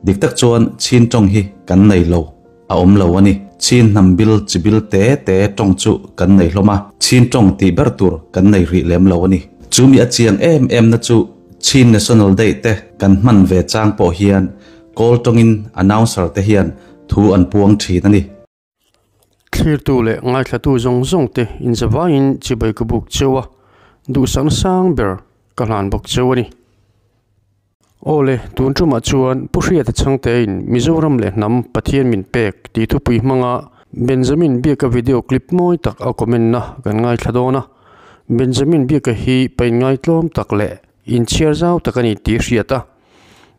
Dik tak chuan Chin tawng hi kan nei lo, a awm lo a ni. Chin hnam bil chi bil te te tawng chu kan nei hlawm a, Chin tawng tih ber tur kan nei rih lem lo a ni. Chu mi a chiang em em na chu Chin National Day te kan hman ve chang pawh hian Kawl tawngin announcer te hian thu an puang thin a ni. Thlirtu leh ngaithlatu zawng zawng te inzavaiin chibai ka buk cheu a, duhsakna sang ber ka hlan bawk cheu a ni. Aw le, tun tumah chuan Pu Hriata Chhangtein Mizoram leh hnam Pathian min pek tih thupui hmanga Benjamin Biaka video clip mawi tak a comment na kan ngaithla dawn a. Benjamin Biaka hi pain ngaitlawm tak leh inchhiar zau tak a ni tih hriat a.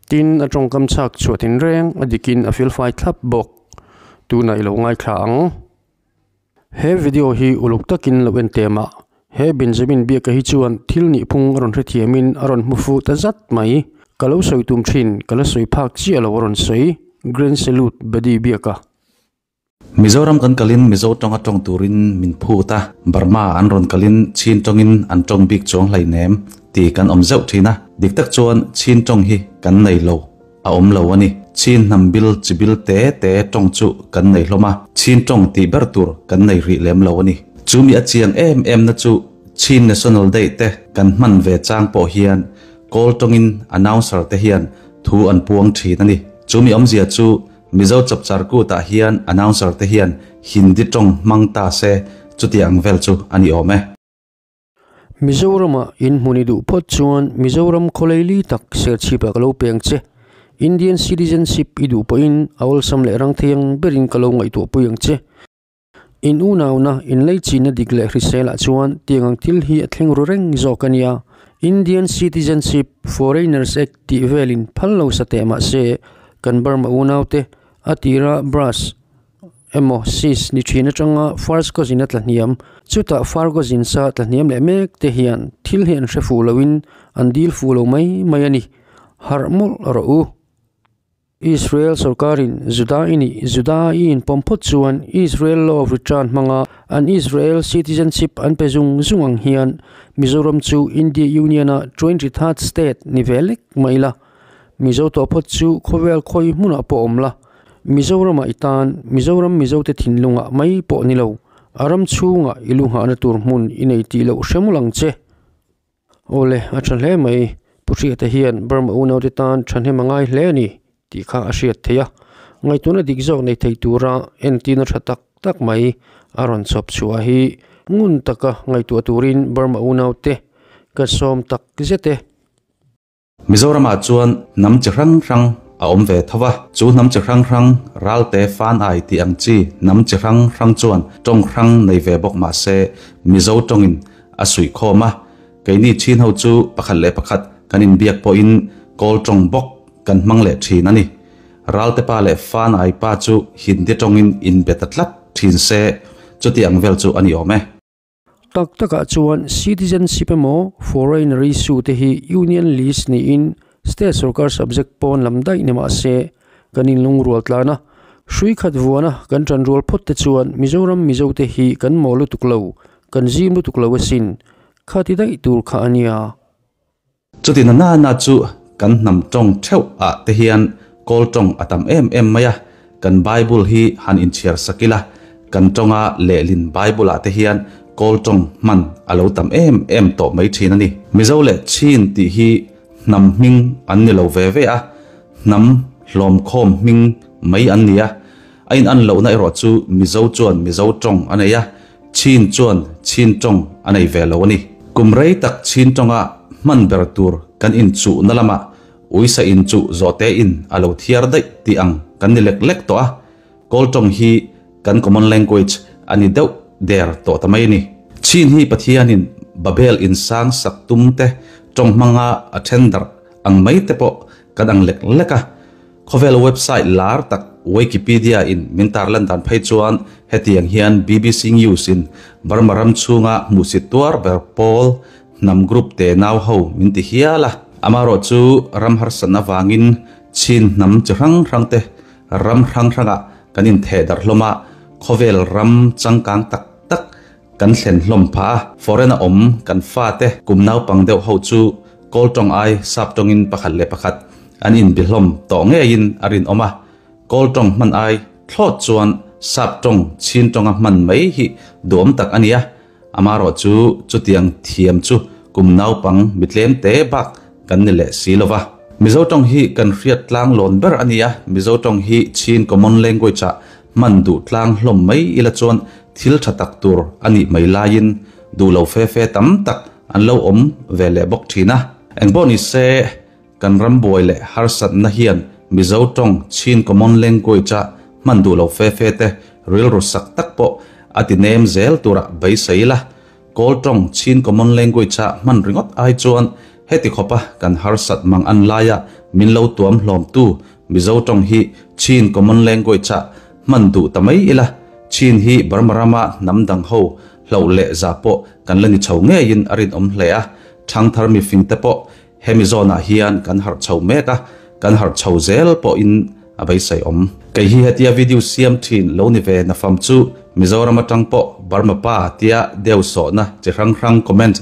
Tin, a tawngkam chhak chhuah tinreng a dikin a felfai thlap bawk. Tunah i lo ngaithla ang. He video hi uluk takin lo en teh mah. He Benjamin Biaka hi chuan thil nihphung a rawn hrethiamin a rawn hmu fuh ta zat mai. Ka lo sawi tum thin, ka la sawi phak chiah lo a rawn sawi. Grand Salute Buddy Biaka. Mizoram kan kalin Mizo tawnga tawng turin min phut a, Burma an rawn kalin Chin tawngin an tawng bik chuang hleinem ti kan awm zeuh thin a. Dik tak chuan Chin tawng hi kan nei lo, a awm lo a ni. Chin hnam bil chi bil te te tawng chu kan nei hlawm a, Chin tawng tih ber tur kan nei rih lem lo a ni. Chu mi a chiang em em na chu Chin National Day te kan hman ve chang pawh hian Kawl tawngin announcer te hian thu an puang thin a ni. Chu mi awmzia chu Mizo chapchar kutah hian announcer te hian Hindi tawng hmang ta se chuti ang vel chu a ni awm e. Mizorama in hmun i duh phawt chuan Mizoram khawleili tak serchhip ah ka lo peng che. Indian citizenship i duh pawhin a awlsam leh rang thei ang berin ka lo ngaihtuah pui ang che. In unauna in leichina dik leh hrisel ah chuan tiang ang thil hi a thleng ru reng zawk a nia. Indian Citizenship, Foreigners Act tih velin phal lo sa teh mah se kan Burma unaute a tira brush emaw sis ni thin atanga first cousin a tla hniam chutah far cousin sa tla hniam leh mek te hian thil hi an hre fuh loin an dil fuh lo mai mai a ni. Harh mawlh rawh u. Israel sorkarin Juda i nih Juda i inpawm phawt chuan Israel Law of Return hmanga an Israel citizenship an pe zung zung ang hian Mizoram chu India Union-a 23rd state ni ve lek mai la. Mizo tawh phawt chu khawvel khawi hmunah pawh awm la. Mizoramah i tan Mizoram Mizote thinlungah mai pawh ni lo, a ram chhungah i lu nghahna tur hmun i nei tih loh hre mawlh ang che. Awle, a tha hle mai. Pu Hriata hian Burma unaute tan thahnem a ngai hle a ni tih kha a hriat theih a. Ngaihtuahna dik zawk nei thei tura entirna tha tak tak mai a rawn chhawp chhuah hi ngun taka ngaihtuah turin Burma unaute ka sawm tak zet e. Mizoramah chuan hnam chi hrang hrang a awm ve tho a, chu hnam chi hrang hrang ralte fan ai tih ang chi hnam chi hrang hrang chuan tawng hrang nei ve bawk mah se Mizo tawngin a suih khawm a, keini chin ho chu pakhat leh pakhat kan inbiak pawhin Kawl tawng bawk kan hmang leh thin a ni. Ralte pa leh fan ai pa chu Hindi tawngin inbe ta tlat thin se chuti ang vel chu a ni awm e. Tak takah chuan citizenship emaw foreigner issue te hi union list niin state sorkar subject pawn lam daih ni mahse kan inlungrual tlan a, hrui khat vuana kan tanrual phawt te chuan Mizoram Mizo te hi kan maw lutuk lo, kan zim lutuk lo asin, khati daih tur kha a nia. Chuti na na na chu kan hnam tawng theuh ah te hian Kawl tawng a tam em em mai a, kan Bible hi han inchhiar sak ila, kan tawnga lehlin Bible ah te hian Kawl tawng hman a lo tam em em tawh mai thin a ni. Mizo leh Chin tih hi hnam hming an ni lo ve ve a, hnam hlawmkhawm hming mai an ni a, a in an lohna erawh chu Mizo chuan Mizo tawng a nei a, Chin chuan Chin tawng a nei ve lo a ni. Kum rei tak Chin tawnga hman ber tur kan inchuhna lamah uisa inchuh zawhte in a lo thiar daih tih ang kan ni lek lek tawh a, Kawl tawng hi kan common language a ni deuh der tawh ta mai a ni. Chin hi Pathianin Babel insang sak tum te tawng hmanga a then darh ang mai te pawh kan ang lek lek a. Khawvel website lar tak Wikipedia in min tarlan dan phei chuan hetiang hian BBC News in Burma ram chhunga hmuhsit tuar ber pawl hnam group te nau ho min ti hial a. Amaherawh chu ram harsatna vangin Chin hnam chi hrang hrang te ram hrang hrangah kan intheh darh hlawm a, khawvel ram changkang tak tak kan thlen hlawm phah a. Foreign a awm kan fate kum naupang deuh ho chu Kawl tawng ai sap tawngin pakhat leh pakhat. an inbe hlawm tawh ngeiin a rinawm a, Kawl tawng hman ai thlawt chuan Sap tawng Chin tawnga hman mai hi duhawm tak a nia. Amarawh chu chutiang thiam chu kum naupang mitlem te bak kan ni leh si lova. Mizo tawng hi kan hriat tlang lawn ber a nia, Mizo tawng hi Chin common language ah hman duh tlang hlawm mai ila chuan thil tha tak tur a nih mai laiin duh lo fe fe tam tak an lo awm ve leh bawk thin a. Engpawh ni se, kan ram buai leh harsatna hian Mizo tawng Chin common language-a hman duh lo fe fe te rilru sak tak pawh a ti nem zel turah beisei ila. Kawl tawng Chin common language-a hman ringawt ai chuan heti khawpa kan harsat mang an laia min lo tuam hlawmtu Mizo tawng hi Chin common language-a hman duh ta mai ila, Chin hi Burma rama hnam dang ho hloh leh zah pawh kan la ni chho ngeiin a rinawm hle a, thangthar mifing te pawh hemi zawnah hian kan harh chho mek a, kan harh chho zel pawhin a beisei awm. Kei hi hetia video siam thin lo ni ve nafam chu Mizoram atang pawh Burma pa tia deu sawhna chi hrang hrang comment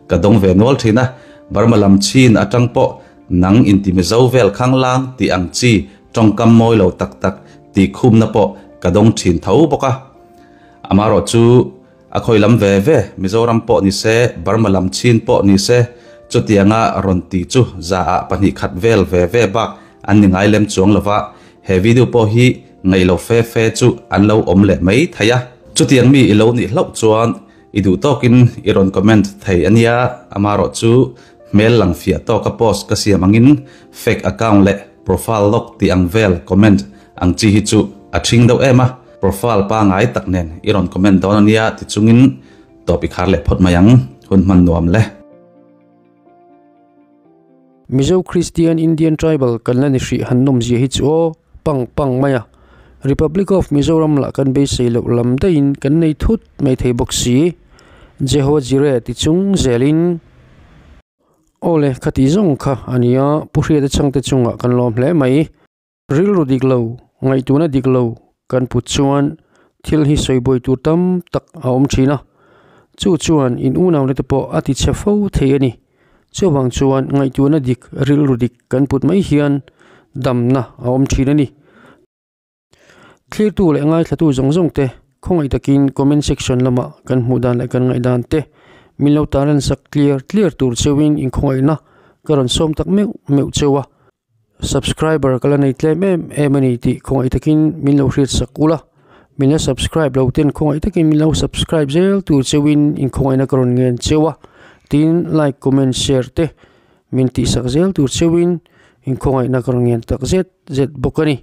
ka dawng ve nual thin a, Burma lam chin atang pawh nang inti Mizo vel khanglang tih ang chi tawngkam mawi lo tak tak tih khumna pawh ka dawng thin tho bawk a. Amarawh chu a khawi lam ve ve, Mizoram pawh ni se, Burma lam chin pawh ni se, chutianga rawn tih chu zaah 2 khat vel ve ve bak an ni ngai lem chuang lova, he video pawh hi ngaih lo fe fe chu an lo awm leh mai thei a. Chutiang mi i lo nih hlauh chuan i duh tawkin i rawn comment thei a nia, amarawh chu hmel lang fiah tawka post ka siam angin fake account leh profile lock tih ang vel comment ang chi hi chu a ṭhing deuh em a, profile pangai tak nen i rawn comment dawn a nia ti chungin tawp i khar leh phawt mai ang, hun hman nuam le. Mizo Christian Indian Tribal kan la ni hrih han nawm zia hi chu aw pang pang mai a, Republic of Mizoram lah kan beisei loh lam daihin kan nei thut mai thei bawk si, Jeho Jireh ti chung zelin. Aw le, khati zawng kha a nia, Pu Hriata chhangte chungah kan lawm hle mai. Rilru dik lo, ngaihtuahna dik lo kan put chuan thil hi sawi buai tur tam tak a awm thin a, chu chuan in unauna te pawh a ti chhe fo thei a ni. Chuvang chuan ngaihtuahna dik, rilru dik kan put mai hian damna a awm thin a ni. Thlirtu leh ngaithlatu zawng zawng te khawngaih takin comment section lamah kan hmuh dan leh kan ngaihdan te min lo taran sak clear clear tur cheuhin inkhawngaihna ka rawn sawm tak meuh meuh cheu a. Subscriber ka la nei tlem em em a ni tih khawngaih takin min lo hriat sak ula, min la subscribe lo ten khawngaih takin min lo subscribe zel tur cheuhin inkhawngaihna ka rawn ngen cheu a, tin like comment share te min tihsak zel tur cheuhin inkhawngaihna ka rawn ngen tak zet zet bawk a ni.